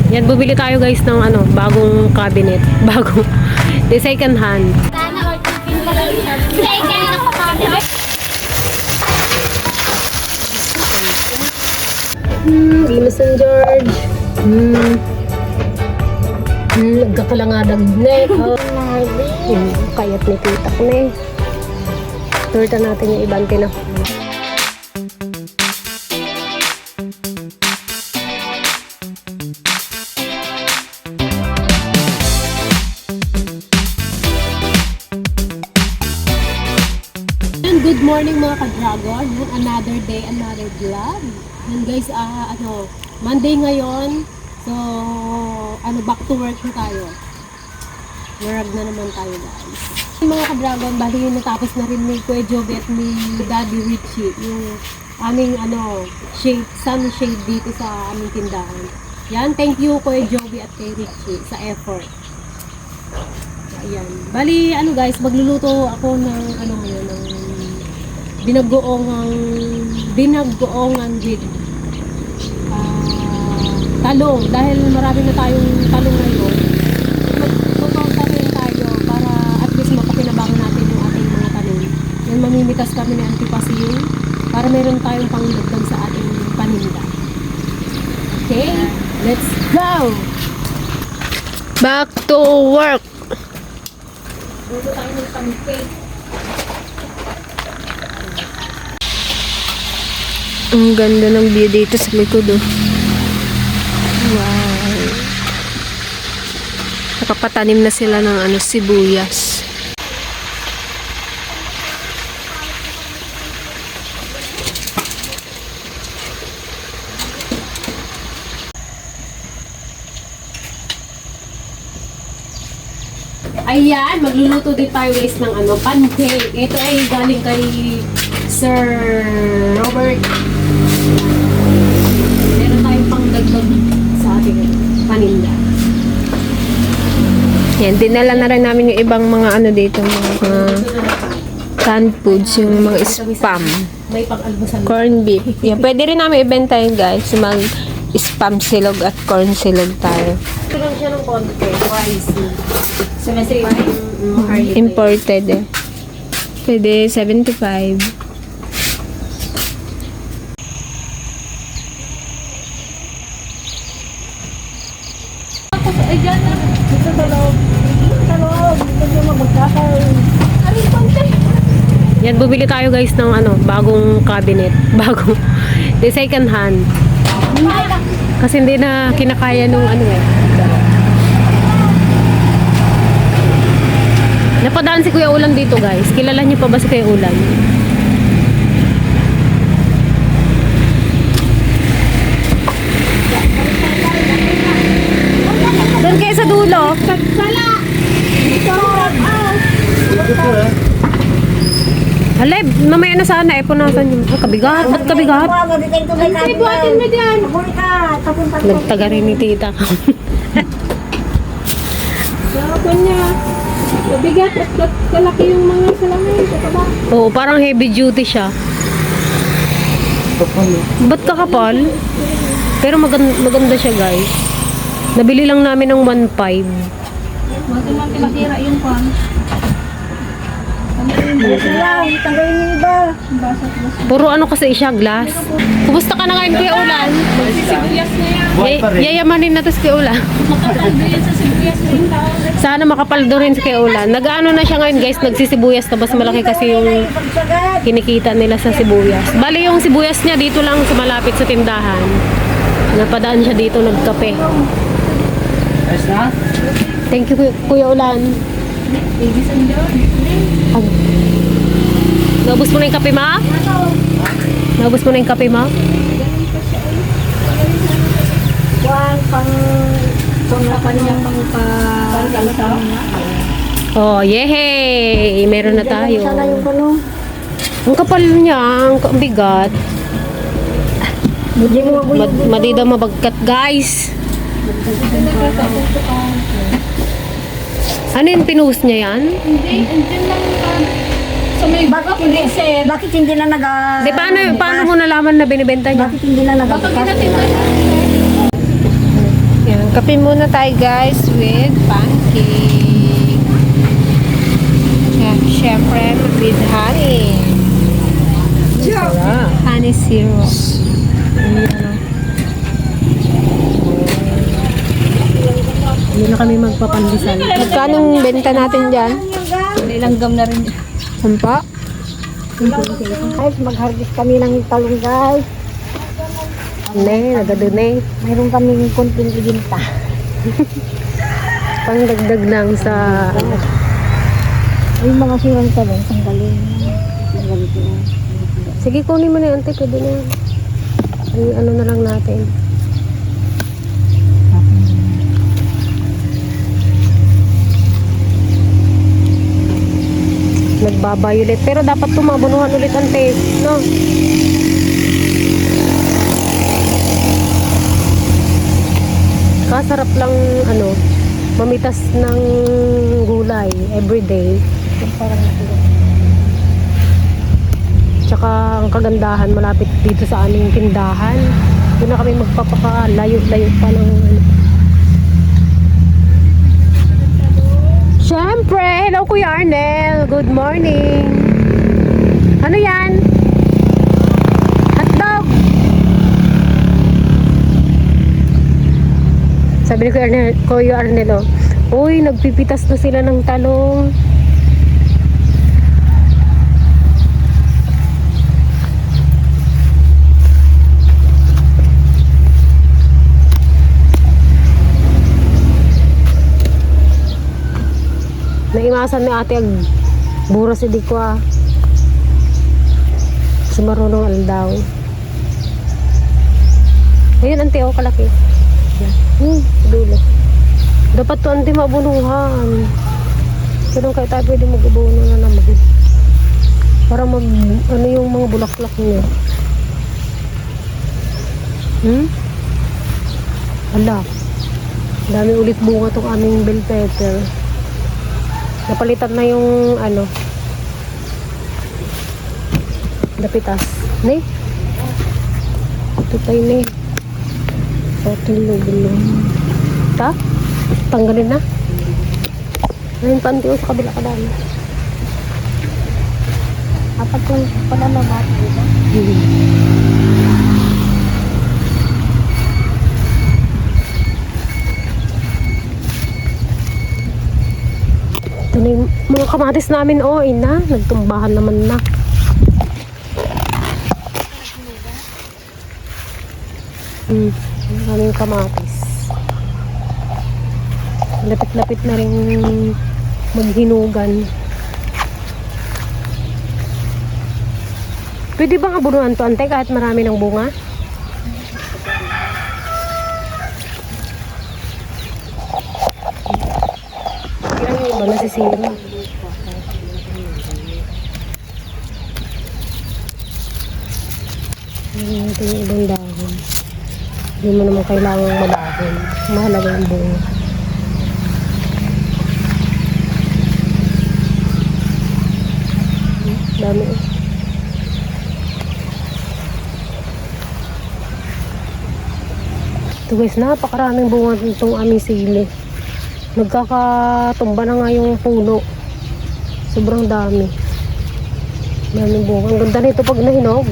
Yan, bumili tayo guys ng ano, bagong cabinet. Bagong, the second hand. Limas St. George. Nagkakalangadang net. Kayat ni tita ko na eh. Turta natin yung ibang tinaw. Good morning mga ka-dragon. Another day, another vlog. And guys, Monday ngayon. So, back to work na tayo. Marag na naman tayo guys. Mga ka-dragon, bali yung natapos na rin ni Kuya Joby at ni Daddy Richie. Yung aming shade, sunshade dito sa aming tindahan. Yan, thank you Kuya Joby at kay Richie sa effort. Ayan. Bali, guys, magluluto ako ng ngayon, ng binaggoongan with talong. Dahil marami na tayong talong ngayon, magtutuwa rin tayo para at least mapakinabangan natin yung ating mga talong. Yan, mamimitas kami ng antipasiyo para meron tayong pangdagdag sa ating paninda. Okay, let's go! Back to work! Luto tayo ng pancake. Ang ganda ng view dito sa likod, oh. Wow. Nakapatanim na sila ng sibuyas. Ayan, magluluto din tayo guys ng pancake. Ito ay galing kay Sir Robert. Meron tayong pangdagdag sa ating paninda. Yan, dinala na rin namin yung ibang mga dito, mga canned foods, yung mga spam. May pang-almusal. Corn beef. Yan, pwede rin namin ibenta yun guys. Mag-spam silog at corn silog tayo. Ito lang siya ng konti. YC. 75. Imported eh. Pwede 75. Ay, dyan na. Dito sa loob. Medyo magkakaroon. Aray, konti. Yan, bumili tayo guys ng bagong cabinet. Bagong, the second hand. Kasi hindi na kinakaya nung Napadaan si Kuya Ulan dito guys. Kilala niyo pa ba si Kuya Ulan? Doon kayo sa dulo. Halay, mamaya na sana punasan yung kabigat. Ba't kabigat? Ay, buhatin mo dyan. Nagtaga rin ni tita. Sarapan niya. Mabigat at kalaki yung mga salamin. Oo, parang heavy duty siya. Ba't kakapal? Pero maganda siya guys. Nabili lang namin ng 1.5. Huwag naman pinakira yung pan. Puro kasi siya, glass. Kumusta ka na ngayon, Kuya Ulan? Sibuyas na yan. Yayamanin na to si Kuya Ulan. Makapaldo yan sa sibuyas na yung tao. Sana makapaldo rin si Kuya Ulan. Nag-ano na siya ngayon guys, nagsisibuyas na. Mas malaki kasi yung kinikita nila sa sibuyas. Bali yung sibuyas niya dito lang sa malapit sa tindahan. Napadaan siya dito, nagkape. Thank you, Kuya Ulan. Naubos mo na yung kape, ma? Naubos mo na yung kape, ma? Oh, yehey! Meron na tayo. Ang kapal niya, ang bigat. Madi daw mabagkat, guys. Ano yung pinuhos niya yan? Hindi, andyan lang sa may Bakit hindi na Di, paano mo nalaman na binibenta niya? Bakit hindi na Bakit nagbukas? natin Yan, Kape muna tayo guys with pancake. Syempre with honey. Sarap. Honey syrup. Hindi na kami magpapandesal. Magkano ang benta natin dyan? Nilanggam na rin. Sampa? Guys, mag-harvest kami ng talong guys. Ne, nagadunay. Mayroon kaming konting ibinta. Pangdagdag lang sa ano. Yung mga sirang talong, tanggalin. Tanggalin ko. Sige, kunin mo na yung ante. Pwede na yan. Ay, ano na lang natin. Nagbabayulit. Pero dapat tumabunuhan ulit ang taste, no? Kasarap lang, ano, mamitas ng gulay everyday. Tsaka ang kagandahan, malapit dito sa aming tindahan. Doon na kami magpapakalayo-layo pa ng ano. Siyempre, hello Kuya Arnel. Good morning. Ano yan? Hotdog. Sabi ni Kuya Arnel, uy, nagpipitas na sila ng talong. Naimasan ni ate ag buro si di ko kasi marunong aldaw. Ayun ante o kalaki. Dulo. Dapat to ante mabunuhan. Pero kaya tayo pwede mag-ubuno na naman. Para mag ano yung mga bulaklak niya. Ala. Dami ulit bunga tong aming bell pepper. Napalitan na yung ano dapitas ni tutay ni sa tulog ta tanggalin na ayun panti sa kabila ka dami apat yung pananabat ito na yung mga kamatis namin ina nagtumbahan naman na maraming kamatis lapit-lapit na rin maghinugan. Pwede bang abunuhan to ante kahit marami ng bunga? Yan yung iba nasisira. Ito yung ibang dahon. Hindi mo naman kailangang madahon. Mahalaga yung bunga. Dami eh. Ito guys, napakaraming bunga itong aming sili. Nagkakatumba na nga yung puno. Sobrang dami. Daming bunga. Ang ganda nito pag nahinog.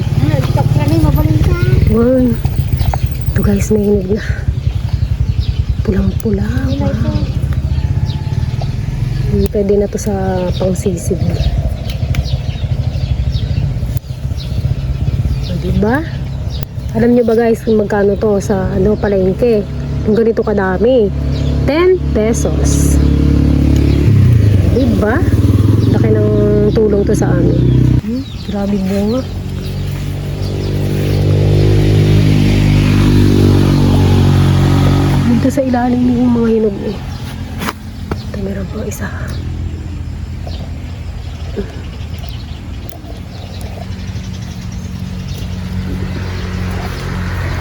Wow. Ito guys, nahinig na. Pulang-pula. Pwede na to sa pang-sisig. Diba? Alam nyo ba guys kung magkano to sa palengke? Kung ganito kadami. 10 pesos. Diba? Laki ng tulong to sa amin. Grabe bunga. Dito sa ilalim yung mga hinog eh. Ito meron pa isa.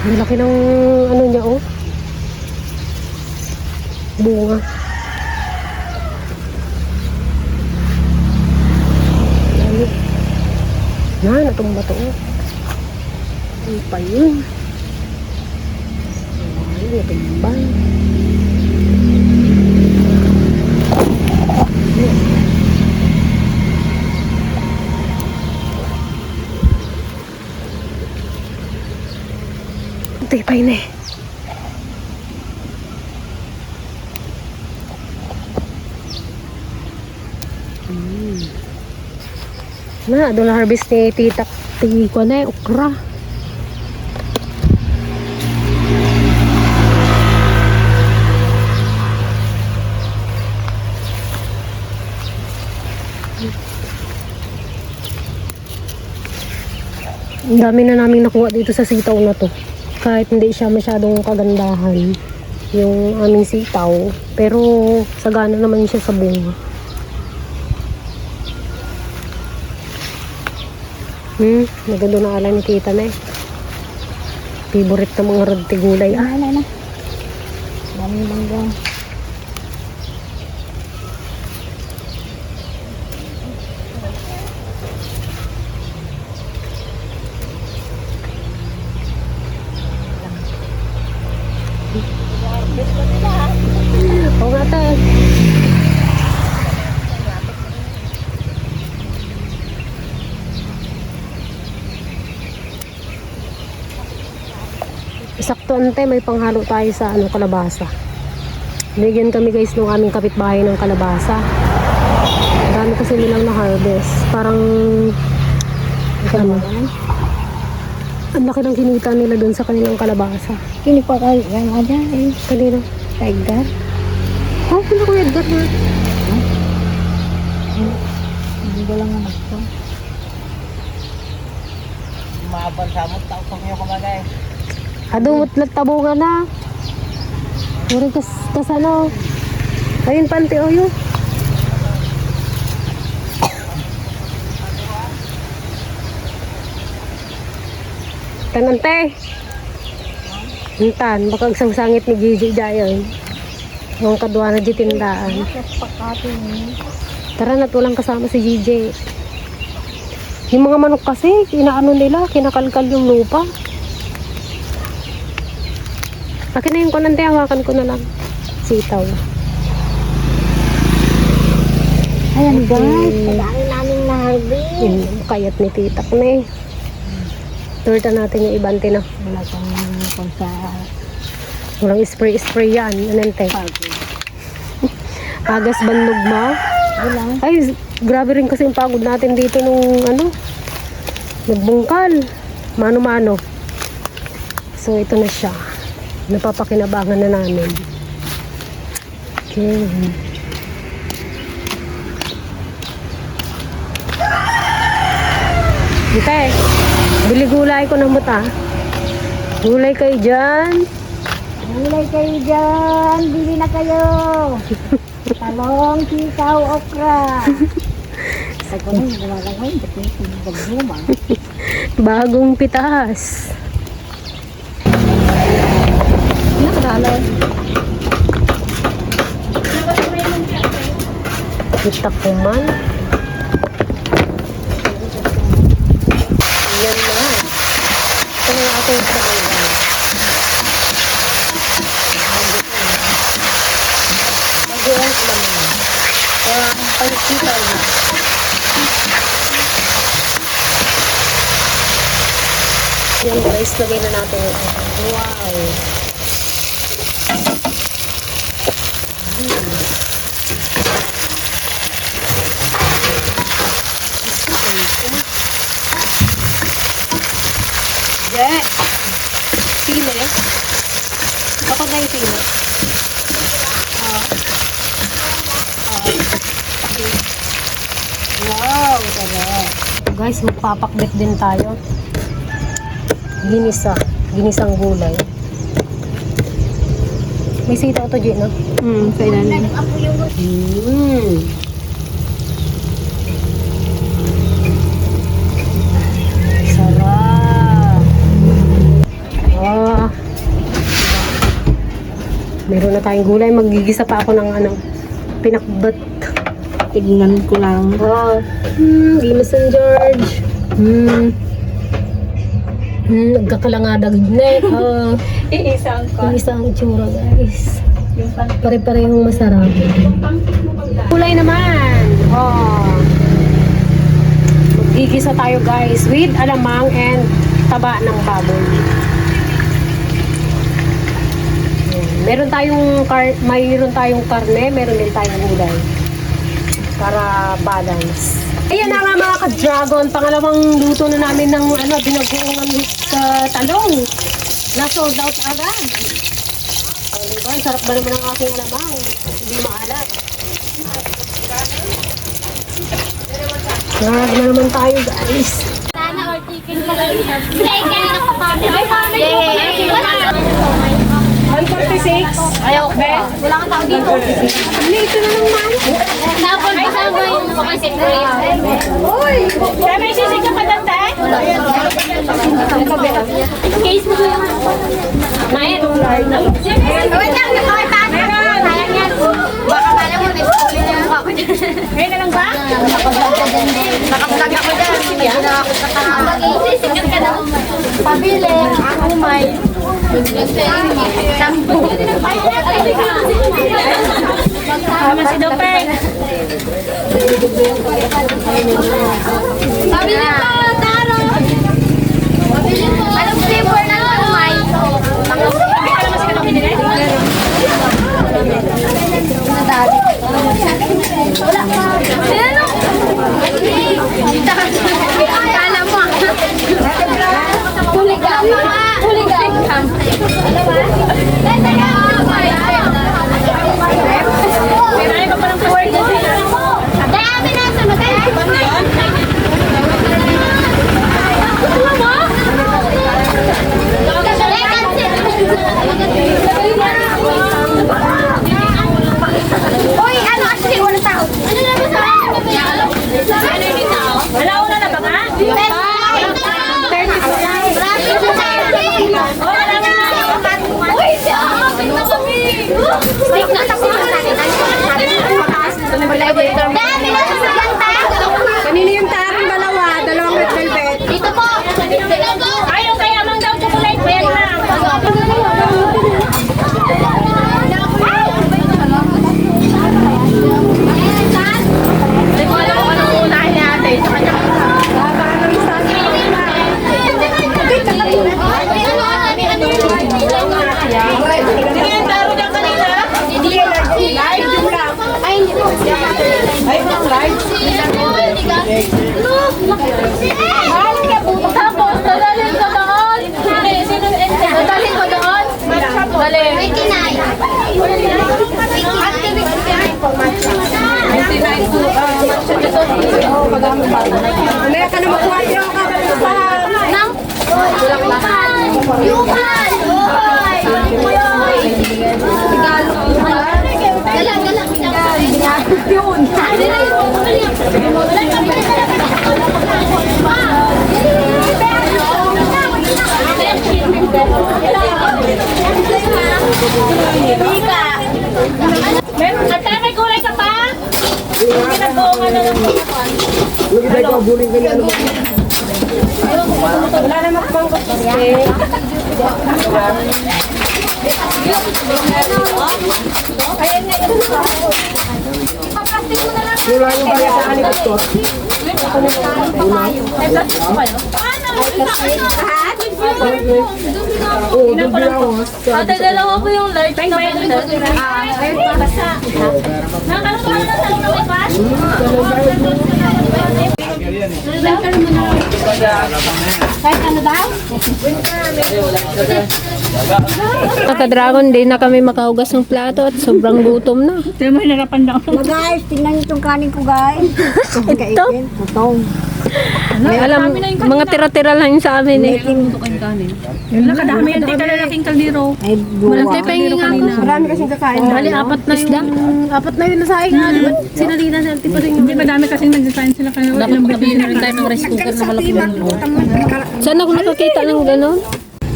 Ang laki ng ano niya oh. Bunga. Dami. Natumba to oh. Ano pa yun? Natumba. Tipay na eh. Na, doon na harvest ni tita. Tingin ko na eh, okra. Ang dami na namin nakuha dito sa sitaw na to. Kahit hindi siya masyadong kagandahan yung aming sitaw, pero sagana naman siya sa bunga. Maganda na ala ni tita na eh. Favorite na mga radti gulay. Na. Dami mangga. Oo nga te. Sakto ante, may panghalo tayo sa kalabasa. Bigyan kami guys ng aming kapitbahay ng kalabasa. Marami kasi nilang na-harvest. Parang ang laki ng kinita nila dun sa kanilang kalabasa. Kini pa kayo yang ada eh. Kanina. Tiger. Oh, pala ko Edgar na. Hindi ko lang anak ko. Adumot na tabungan na. Puro kas ano. Ayun panti o yun. Tanante. Hintan, baka sangsangit ni Gigi Jayon. Ang kadwa na di tindaan. Pakatin ni. Tara na, walang kasama si GJ. Yung mga manok kasi, inaano nila, kinakalkal yung lupa. Akin na yung kunante, hawakan ko na lang. Sitaw. Ayan guys, dami namin na-harvest. Yun, kayat ni tita ko na eh. Turta natin yung ibante na. Wala kang kung sa Walang spray yan. Anante. Agas bandog mo. wala. Ay, grabe rin kasi yung pagod natin dito nung nagbungkal. Mano-mano. So, ito na siya. Napapakinabangan na namin. Okay. Ite, bili gulay ko ng buta. Gulay kayo dyan. Gulay kayo dyan, bili na kayo. Talong, sitaw, okra. Ay ko nang gumagawin, ba't yung pinagbagbuman? Bagong pitas. Nakadalay. Kita ko man. Yan na. Ito na yung ating sabay. Mag-iwan ko lang naman. Kaya pagkita na. Yan guys, lagay na natin. Wow. Yeah. Sino eh? Kapag na yung sino? Wow, sarap. Guys, magpapakbet din tayo. Ginisang gulay. May sitaw to, Gina. Sa ilalim. Sarap. Ah. Meron na tayong gulay. Magigisa pa ako ng pinakbat. Tignan ko lang. Ah. Gimas St. George. Nagkakalangada gudne. Iisang Yung isang itsura, guys. Pare-parehong masarap. Kulay naman. Oh. Magigisa tayo guys with alamang and taba ng baboy. Meron tayong karne, meron din tayong gulay. Para balance. Ayan na nga mga ka-dragon, pangalawang luto na namin ng binagoongan sa talong. Na-sold out agad. Diba? Sarap ba naman ang aking alamang? Hindi maalat. Sarap na naman tayo guys. Sana or chicken pa lang yan. Play ka na kapatid. 146. Ayaw, Ben. Wala kang tao dito. Lito na naman. Sabon pa sa mga yung makasip ko yan. Uy! Kaya may sisig ka pa dante? Case mo yung Mayan. Wait lang, yung mga tata. Sayang yan. Baka pala mo, nag-school niya yung ako dyan. Ngayon na lang ba? Nakaplug ako dyan. Medyo nakakot ka na. Mag-iisisikat ka na. Pabili, ang umay. Sampo. Tama si Dopeng. Pabili po, Taro. Pabili po. Anong flavor ng umay? Kala mo. Huligan. Huligan. May pa palang forward na siya. Daya, binasa mo. Uy, ano actually wala tao? Ano naman sa akin? Alauna na ba nga? Stick na tapos na natin. Dami na sa ganta. Kanina yung tarang dalawa, dalawang red velvet. Dito po. Ayaw kaya mang daw chocolate, bayan na. Hindi ko alam kung anong unahin ni ate. Sa kanya. Tapos, dadalhin ko doon. Dadalhin ko doon. Dali. 29. Mamaya ka na makuha niyo ka. Nang? Yukan! Hoy! Galang, galang. Yun. At may kulay ka pa? Pinag-uungan na lang. Wala na magpang Wala yung kaya sa anin ito. Oo, dubi ako. Ate, dalawa ko yung large na pwede. Nakakaroon na sa loob pa? Kahit ano daw? Naka-dragon din na kami makahugas ng plato at sobrang gutom na. Guys, tingnan niyo itong kanin ko, guys. Ito? Itong. Alam, mga tira-tira lang yun sa amin eh. Nakadami yan, di ka lalaking kaldero. Ay, buwa. Marami kasing kakain. Bali, apat na yun. Apat na yun na sa akin. Sinalina na. Tipo rin Hindi madami kasing nag-design sila kaya dapat makabili na rin tayo ng rice cooker na malaki. Saan ako nakakita ng gano'n?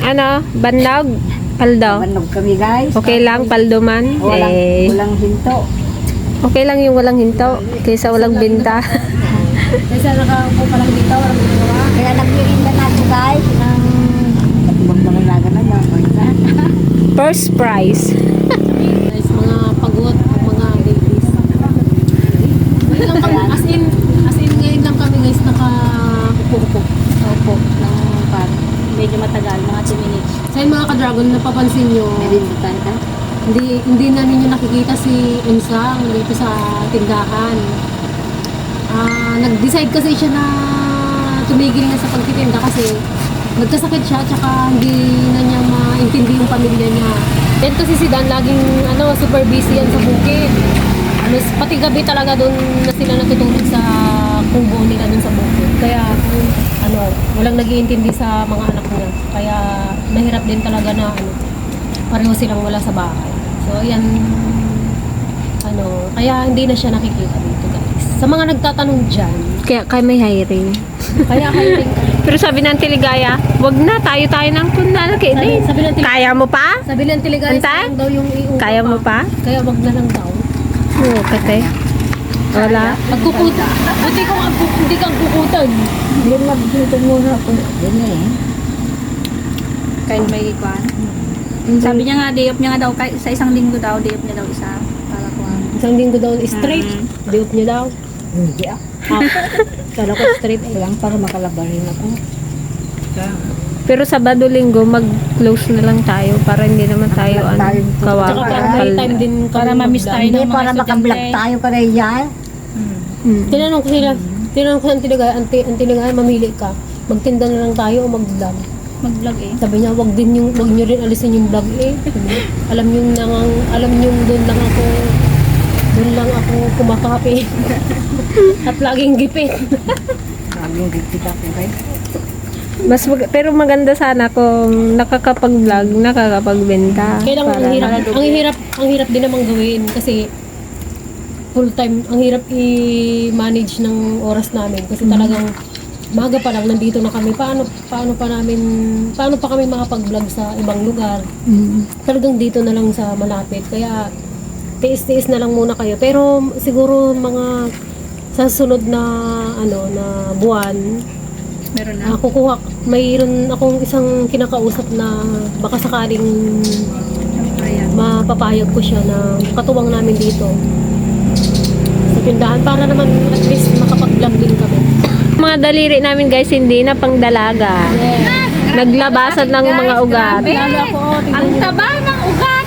Ano? Bandag? Paldo? Manog kami, guys. Okay lang, paldo man. Walang hinto. Okay lang yung walang hinto kaysa walang binta. Kasi nakaupo pa lang dito, walang ginagawa. Kaya nagmirinda na ako, guys. Katibang mga laga na yan. First prize. Ngayon lang kami, as in ngayon lang kami guys naka-upo. Opo, ng medyo matagal, mga 2 minutes. So yun mga ka-dragon, napapansin nyo, Nalimutan ka? hindi na ninyo nakikita si Unsang dito sa tindahan. Nag-decide kasi siya na tumigil na sa pagtitinda kasi nagkasakit siya tsaka hindi na niya maintindi yung pamilya niya. Then kasi si Dan laging super busy yan sa bukid. Pati gabi talaga doon na sila natutulog sa kubo nila doon sa bukid. Kaya walang nag-iintindi sa mga anak niya. Kaya mahirap din talaga na pareho silang wala sa bahay. So ayan, kaya hindi na siya nakikita dito guys. Sa mga nagtatanong dyan, Kaya may hiring. kaya hiring Pero sabi ng Tiligaya, wag na, tayo ng kunna. Sabi ng Tiligaya, Kaya mo pa? sabi ng Tiligaya, Antay? sayang daw yung iupa Kaya mo pa? Kaya wag na lang daw. Oo, kate. Wala. Magkukuta. Hindi kang kukutan. Hindi mag-dito muna ako. Hindi eh. Kahit may kwan. Sabi niya nga, day off niya nga daw, sa isang linggo daw, day off niya daw isa. Para kwan. Isang linggo daw straight. Diop niya daw. Hindi ah. Kala ko straight. Lang para makalaba rin ako. Pero Sabado, Linggo, mag-close na lang tayo para hindi naman tayo Tsaka para may time din kami Para ma-miss tayo Hindi ng mga para makablog estudyante. tayo ka rin yan. Tinanong ko sa Tiligaya, ang Tiligaya, mamili ka. Magtinda na lang tayo o mag-vlog. Mag-vlog eh. Sabi niya, wag niyo rin alisin yung vlog eh. Alam niyo doon lang ako kumakape. At laging gipit. Sabi yung gipit ako guys. Pero maganda sana kung nakakapag-vlog, nakakapagbenta. Kailangan ang hirap din namang gawin kasi full time, ang hirap i-manage ng oras namin kasi talagang maga pa lang nandito na kami. Paano pa kami makapag-vlog sa ibang lugar? Talagang dito na lang sa malapit. Kaya tiis-tiis na lang muna kayo. Pero siguro mga sa sunod na na buwan, Meron na. mayroon akong isang kinakausap na baka sakaling Ayan. mapapayag ko siya na katuwang namin dito sa tindahan para naman at least makapag-vlog din kami. Mga daliri namin guys, hindi na pang dalaga. Naglabasan ng mga ugat. Lalo ako, Ang taba ng ugat!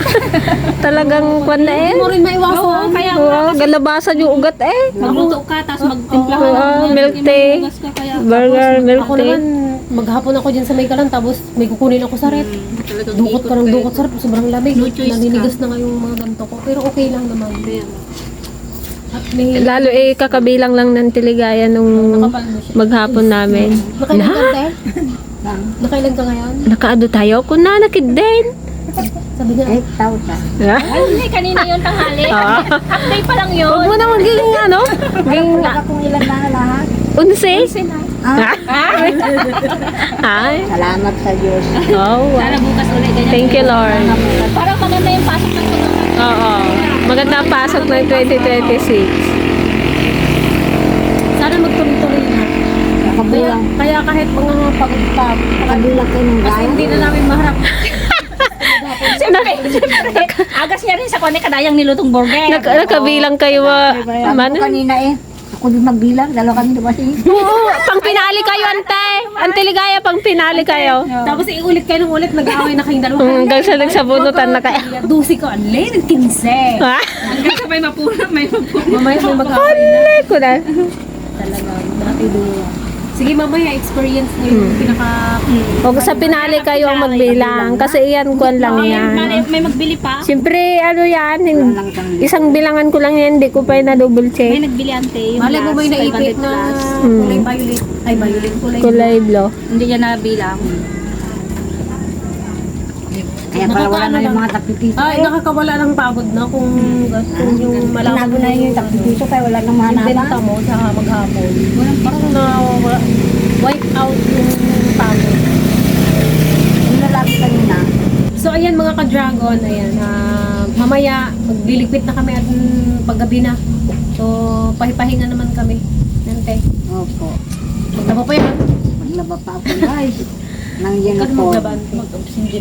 Talagang kwan na eh. hindi mo rin maiwasan. Kaya Oo, galabasan yung ugat eh. magluto ka, tapos magtimpla ka Oo, ng milk tea. Hugas ka, kaya Burger, milk Ako tea. naman, maghapon ako dyan sa may kalan tapos may kukunin ako sa rep. talagang Dukot ka ng ikot dukot sa rep, sobrang lamig. No choice Naninigas na nga yung mga ganito ko. Pero okay lang naman. At may Lalo eh, kakabilang lang ng Tiligaya nung nakapal mo siya. maghapon namin. Nakailan ka, te? Nakailan ka ngayon? Nakaado tayo kung nanakid din. Sabi niya, 8,000. Ay, hindi, kanina yung tanghali. Update pa lang yun. Huwag mo na maging Wala kung ilan na lahat. 11. Ah, Ay. salamat sa Diyos. Oh, wow. Sana bukas ulit. Ganyan. Thank you, Lord. Parang maganda yung pasok ng tulungan. Oo. Maganda ang pasok ng 2026. sana magtuloy-tuloy na. Nakabilang. Kaya kahit mga pagod pa, Nakabilang kayo ng kasi gaya. hindi na namin maharap. Siyempre, agas niya rin sa kone kadayang nilutong burger. Nakabilang kayo, Sabi man. ko kanina eh. Ako din magbilang. Dalawa kami dumating. Oo, pang pinali kayo, ante. Ante Ligaya, pang pinali kayo. Tapos iulit kayo ng ulit, nag-aaway na kayong dalawa. Hanggang sa nagsabunutan na kayo. Dusi ko, alay, ng 15. Ha? Hanggang sa may mapuna, may mapuna. Mamaya may mag-aaway na. Alay ko na. Talaga, dati doon. Sige, mamaya, experience niyo yung pinaka... Huwag sa pinali kayo ang magbilang. Kasi iyan kwan lang yan. May magbili pa. Siyempre, ano yan, isang bilangan ko lang yan, hindi ko pa na double May check. nagbili ante. Yung Malay mo may last, naipit 500 na plus. kulay violet. Ay, violet. Kulay blue. Hindi niya nabilang. Kaya pala wala na yung mga takipito. Ay, nakakawala ng pagod na kung yung malabo Tinago na yung takipito kaya wala nang yung benta mahanapan. mo sa maghapon. Parang wipe out yung pagod. Yung lalaki kanina. So, ayan mga ka-dragon, ayan. Mamaya, magliligpit na kami at paggabi na. So, pahipahinga naman kami. Nante. Opo. Maglaba pa yan. Maglaba pa ako guys. Nang yan Ikaw ako. maglaban.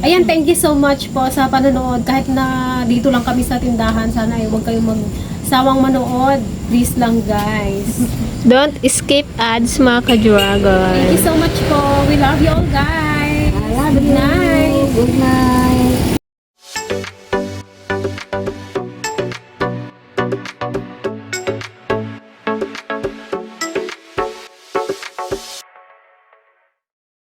Ayan, thank you so much po sa panonood. Kahit na dito lang kami sa tindahan, sana ay huwag kayong sawang manood. Please lang guys. Don't skip ads mga Thank you ka-dragon. so much po. We love you all guys. I love Good you. night. Good night.